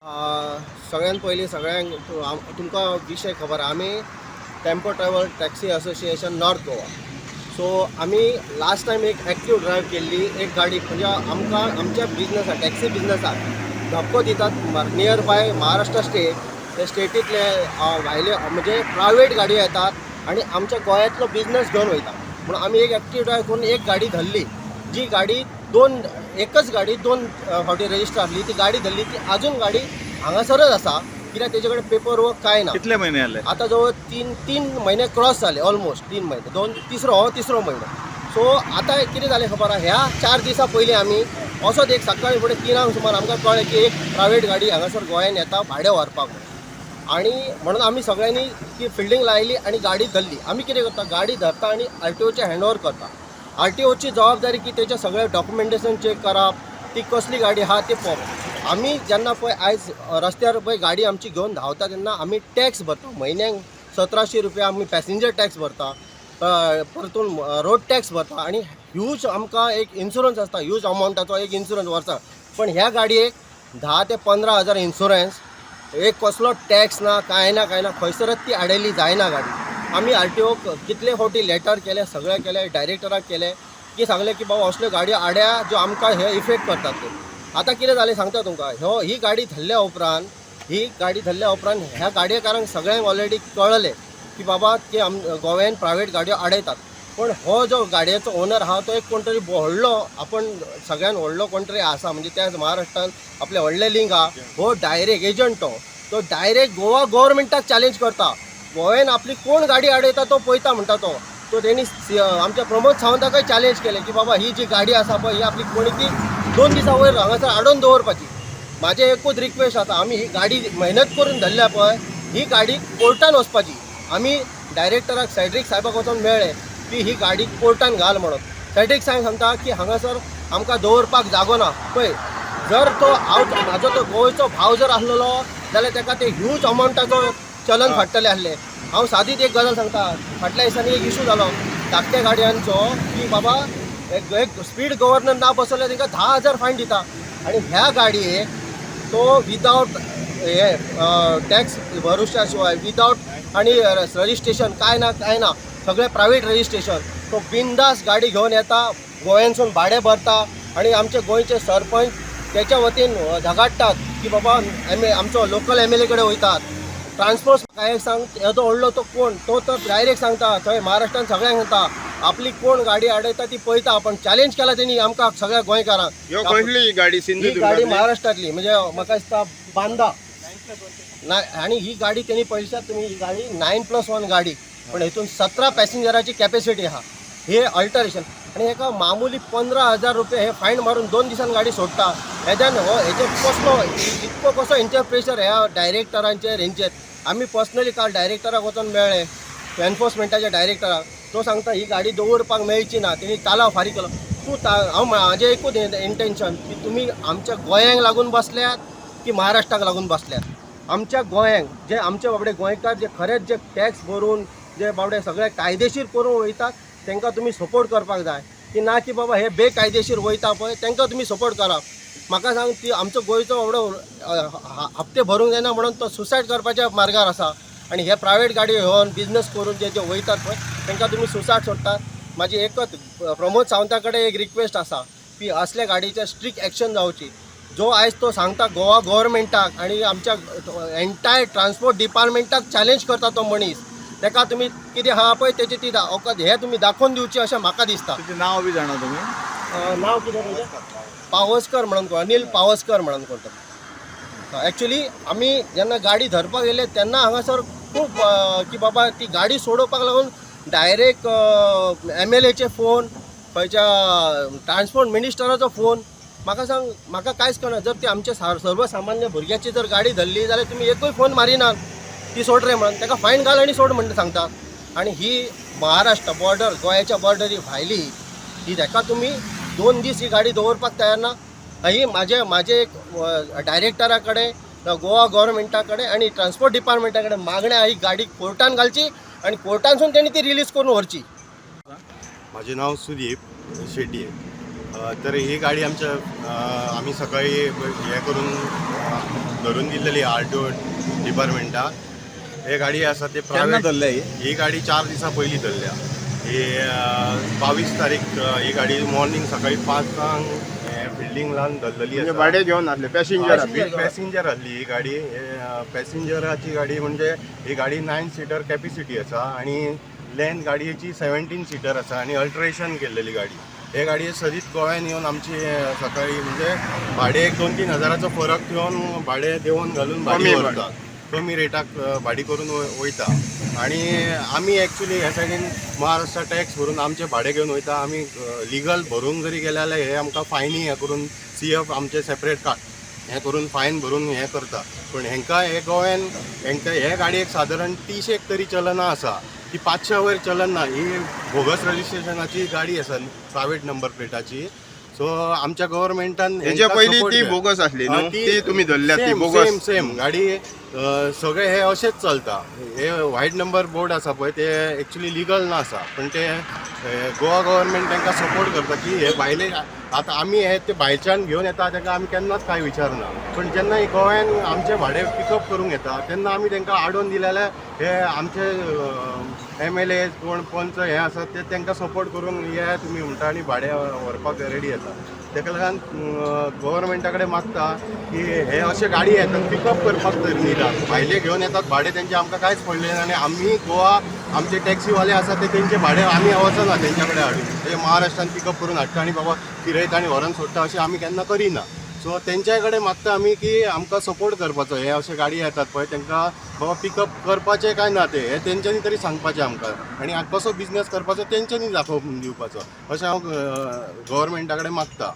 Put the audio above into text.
सगळ्यात पयलीं सगळ्यांक तुमकां विशय खबर, आमी tempo travel taxi association north Goa. So आमी लास्ट टायम एक एक्टीव ड्रायव्ह केल्ली एक गाडी, म्हणजे आमकां आमच्या बिजनसाक, टॅक्सी बिजनसाक धक्को दितात. नियर बाय महाराष्ट्र स्टेट, ते स्टेटींतले भायले म्हणजे प्रायवेट गाडयो येतात आनी आमच्या गोंयांतलो बिजनस घेवन वयता. म्हणून आमी एक एक्टीव ड्रायव्ह करून एक गाडी धरली, जी गाडी दोन, एकच गाडी दोन फावटी रजिस्टर आसली. ती गाडी धरली, ती अजून गाडी हांगासरच आसा, कित्याक तेजे कडेन पेपर वर्क कांय ना. कितले म्हयने जाले? आता जवळ 3 3 म्हयने क्रॉस जाले, ऑलमोस्ट 3 म्हयने, दोन, तिसरो, हो तिसरो म्हयनो. सो आतां कितें जालें खबर आहा, ह्या 4 दिसां पयलीं आमी असोच एक सकाळी फुडें 3 सांक सुमार आमकां कळ्ळें की एक प्रायवेट गाडी हांगासर गोंयान येता भाडें व्हरपाक म्हणून. आनी म्हणून आमी सगळ्यांनी ती फिल्डींग लायली आनी गाडी धरली. आमी कितें करता, गाडी धरता आनी आरटीओचे हँड ओवर करता. आरटीओची जबाबदारी की तेचे सगळे डॉक्युमेंटेशन चॅक करप, ती कसली गाडी आहा ती पळोवप. आमी जेन्ना पळय आयज रस्त्यार पळय गाडी आमची घेवन धांवता तेन्ना आमी टॅक्स भरता. म्हयन्याक 1700 रुपया आमी पॅसेंजर टॅक्स भरता, परतून रोड टॅक्स भरता आनी ह्यूज आमकां एक इन्शुरन्स आसता, ह्यूज अमावंटाचो एक इन्शुरन्स वर्साक. पण ह्या गाडयेक 10 ते 15 हजार इन्शुरन्स, एक कसलो टॅक्स ना, कांय ना, कांय ना. खंयसरच ती आडयली जायना गाडी. आमी आरटीओक कितले फावटी लेटर केले, सगळे केले, डायरेक्टराक केले की सांगलें की बाबा असल्यो गाडयो आड्या ज्यो आमकां हे इफेक्ट करतात ते. आतां कितें जालें सांगता तुमकां. ह्यो ही गाडी धरल्या उपरांत, ही गाडी धरल्या उपरांत ह्या गाडयेकारांक सगळ्यांक ऑलरेडी कळ्ळें की बाबा की आम गोव्यान प्रायवेट गाडयो आडयतात. पण हो जो गाडयेचो ओनर आहा तो एक कोण तरी व्हडलो, आपण सगळ्यान व्हडलो कोण तरी आसा, म्हणजे त्या महाराष्ट्रान आपले व्हडले लिंक आहा. हो डायरेक्ट एजंट, तो तो डायरेक्ट गोवा गव्हर्मेंटाक चॅलेंज करता. गोव्यान आपली कोण गाडी आडयता तो पळयता म्हणटा तो. तो तेणी आमच्या प्रमोद सावंताकय चॅलेंज केलें की बाबा ही जी गाडी आसा पळय, ही आपली कोणी ती 2 दिसां वयर हांगासर आडोवन दवरपाची. म्हाजें एकूच रिक्वेस्ट आसा, आमी ही गाडी मेहनत करून धरल्या पळय, ही गाडी कोर्टान वचपाची. आमी डायरेक्टराक सॅड्रीक साहेबाक वचोन मेळ्ळे की ही गाडी कोर्टान घाल म्हणून. सॅड्रीक साहेब सांगता की हांगासर आमकां दवरपाक जागो ना. पळय, जर तो हांव म्हाजो तो गोंयचो भाव जर आसलेलो जाल्यार ताका ते ह्यूज अमावंटाचो चलन फाडटले आसले. हांव सादीच एक गजाल सांगता. फाटल्या दिसांनी एक इशू जालो धाकट्या गाडयांचो की बाबा एक एक स्पीड गव्हर्नर ना बसवल्यार तांकां 10,000 फायन दिता आनी ह्या गाडयेक तो विदावट हे टॅक्स भरुच्या शिवाय, विदावट आनी रजिस्ट्रेशन काय ना, काय ना, सगळें प्रायवेट रजिस्ट्रेशन, तो बिंदास गाडी घेवन येता, गोंयांसून भाडें भरता आनी आमचे गोंयचे सरपंच तेच्या वतीन झगाडटात की बाबा एम आमचो लोकल एमएलए कडेन वयतात. ट्रान्सपोर्ट काय सांग, येदो व्हडलो तो कोण, तो तर डायरेक्ट सांगता थंय महाराष्ट्रान सगळ्यांक सांगता, आपली कोण गाडी आडयता ती पळयता. आपण चॅलेंज केला तेणी आमकां सगळ्या गोंयकारांक. ह्यो कसली गाडी? ही गाडी सिंधुदुर्गातली? महाराष्ट्रातली, म्हणजे म्हाका दिसता बांदा ना. आणि ही गाडी त्यांनी पळयशात तुमी, ही गाडी 9+1 गाडी, पण हितून 17 पॅसेंजराची कॅपॅसिटी आहा. हे अल्टरेशन आनी हेका मामुली 15,000 रुपया हे फायन मारून 2 दिसान गाडी सोडटा. हेज्यान हो हेचेर कसलो इतको कसो हेंचेर प्रेशर ह्या डायरेक्टरांचेर हेंचेर. आमी पर्सनली काल डायरेक्टराक वचोन मेळ्ळे, एनफोर्समेंटाच्या डायरेक्टराक. तो सांगता ही गाडी दवरपाक मेळची ना, तेणी तालाव फारीक केलो. तूं हांव म्हाजें एकूच इंटेन्शन की तुमी आमच्या गोंयांक लागून बसल्यात की महाराष्ट्राक लागून बसल्यात? आमच्या गोंयांक जे आमचे बाबडे गोंयकार जे खरेंच जे टॅक्स भरून जे बाबडे सगळे कायदेशीर करून वयतात तांकां तुमी सपोर्ट करपाक जाय की ना, की बाबा हे बेकायदेशीर वयता पळय तांकां तुमी सपोर्ट करा? म्हाका सांग, ती आमचो गोंयचो बाबडो हप्ते भरूंक जायना म्हणून तो सुसायड करपाच्या मार्गार आसा आनी हे प्रायवेट गाडी घेवन बिजनस करून जे जे वयतात पळय तांकां तुमी सुसायड सोडटात. म्हाजी एकच प्रमोद सावंता कडेन एक रिक्वेस्ट आसा की असल्या गाडयेचेर स्ट्रिक्ट एक्शन जावची. जो आयज तो सांगता गोवा गव्हर्मेंटाक आनी आमच्या एंटायर ट्रान्सपोर्ट डिपार्टमेंटाक चॅलेंज करता तो मनीस, ताका तुमी कितें आहा पळय तेची ती हे तुमी दाखोवन दिवची अशें म्हाका दिसता. तुजें नाव बी जाणा तुमी? नाव कितें तेजें? पावसकर म्हणून कोण, अनिल पावसकर म्हणून कोण तो. एक्चुली आमी जेन्ना गाडी धरपाक गेले तेन्ना हांगासर खूब की बाबा ती गाडी सोडोवपाक लागून डायरेक्ट एमएलएचे फोन, खंयच्या ट्रान्सपोर्ट मिनिस्टराचो फोन. म्हाका सांग, म्हाका कांयच कळना. जर ती आमच्या सर्वसामान्य भुरग्याची जर गाडी धरली जाल्यार तुमी एकूय फोन मारिनात ती सोड रे म्हणून. ताका फायन घाल आनी सोड म्हणटा सांगता. आनी ही महाराष्ट्र बॉर्डर, गोंयाच्या बॉर्डरी भायली ही, ताका तुमी 2 दीस ही गाडी दवरपाक तयार ना. ही म्हाजे म्हाजे एक डायरेक्टरा कडेन, गोवा गव्हर्मेंटा कडेन आनी ट्रान्सपोर्ट डिपार्टमेंटा कडेन मागणें आहा, ही गाडी कोर्टान घालची आनी कोर्टानसून तेणी ती रिलीज करून व्हरची. माझे नाव सुदीप शेट्टी. तर ही गाडी आमच्या आमी सकाळी हे करून धरून दिल्लेली आरटीओ डिपार्टमेंटाक. हे गाडी आसा ते केन्ना प्रायव्हेट. धरल्या ही? ही गाडी 4 दिसां पयलीं धरल्या. ही 22 तारीख ही गाडी मॉर्निंग सकाळी 5 जांक फिल्डींग लावन धरलेली म्हणजे आसा. भाडे घेवन आसले, पॅसेंजर आसले? पॅसेंजर आसली ही गाडी. पॅसेंजराची गाडी म्हणजे ही गाडी 9 सिटर कॅपिसिटी आसा आणि लेंथ गाडयेची 17 सिटर आसा आणि अल्ट्रेशन केल्लेली गाडी. हे गाडये सदींच गोव्यान येवन आमची सकाळी म्हणजे भाडे एक 2-3 हजाराचो फरक घेवन भाडे देंवोन घालून भाडी कमी. व्हरतात, कमी रेटाक भाडी करून वयता. आणि आमी एक्चुली ह्या सायडीन महाराष्ट्र टॅक्स भरून आमचे भाडे घेवन वयता. आमी लिगल भरूंक जरी गेले जाल्यार हे आमकां फायनी हे करून सी एफ आमचे सेपरेट काड हें करून फायन भरून हें करता. पूण हेंकां हे गोव्यान हेंकां हे गाडयेक सादारण 30 एक तरी चलना आसा. ती 500 वयर चलन ना. ही बोगस रजिस्ट्रेशनाची गाडी आसा, प्रायवेट नंबर प्लेटाची. सो आमच्या गव्हर्मेंटान हेच्या पयलीं ती बोगस आसली न्हू? ती तुमी धरल्या ती बोगस? सेम सेम गाडी. सगळे हे अशेंच चलता. हे व्हायट नंबर बोर्ड आसा पळय, ते एक्चुली लिगल ना आसा, पण ते गोवा गव्हर्मेंट तांकां सपोर्ट करता की हे भायले. आतां आमी हे ते भायच्यान घेवन येता, तांकां आमी केन्नाच कांय विचारना. पण जेन्ना हे गोव्यान आमचे भाडे पिकअप करूंक येता तेन्ना आमी तांकां आडोवन दिले जाल्यार हे आमचे एमएलए कोण पंच हे आसात ते तांकां सपोर्ट करून ये तुमी म्हणटा आनी भाडें व्हरपाक रेडी येता. ताका लागून गव्हर्मेंटा कडेन मागता की हे अशे गाडी येतात पिकअप करपाक तरी निदान. भायले घेवन येतात, भाडे तेंचे आमकां कांयच पडलें ना. आनी आमी गोवा आमचे टॅक्सीवाले आसा ते तेंचे भाडे आमी वचना तेंच्या कडेन हाडून. ते महाराष्ट्रान पिकअप करून हाडटा आनी बाबा फिरयता आनी व्हरोन सोडटा, अशें आमी केन्ना करिना. सो तेंच्या कडेन मागता आमी की आमकां सपोर्ट करपाचो. हे अशे गाडी येतात पळय, तांकां बाबा पिकअप करपाचें काय ना ते हे तेंच्यांनी तरी सांगपाचें आमकां आनी कसो बिजनेस करपाचो तेंच्यांनी दाखोवन दिवपाचो, अशें हांव गव्हर्मेंटा कडेन मागता.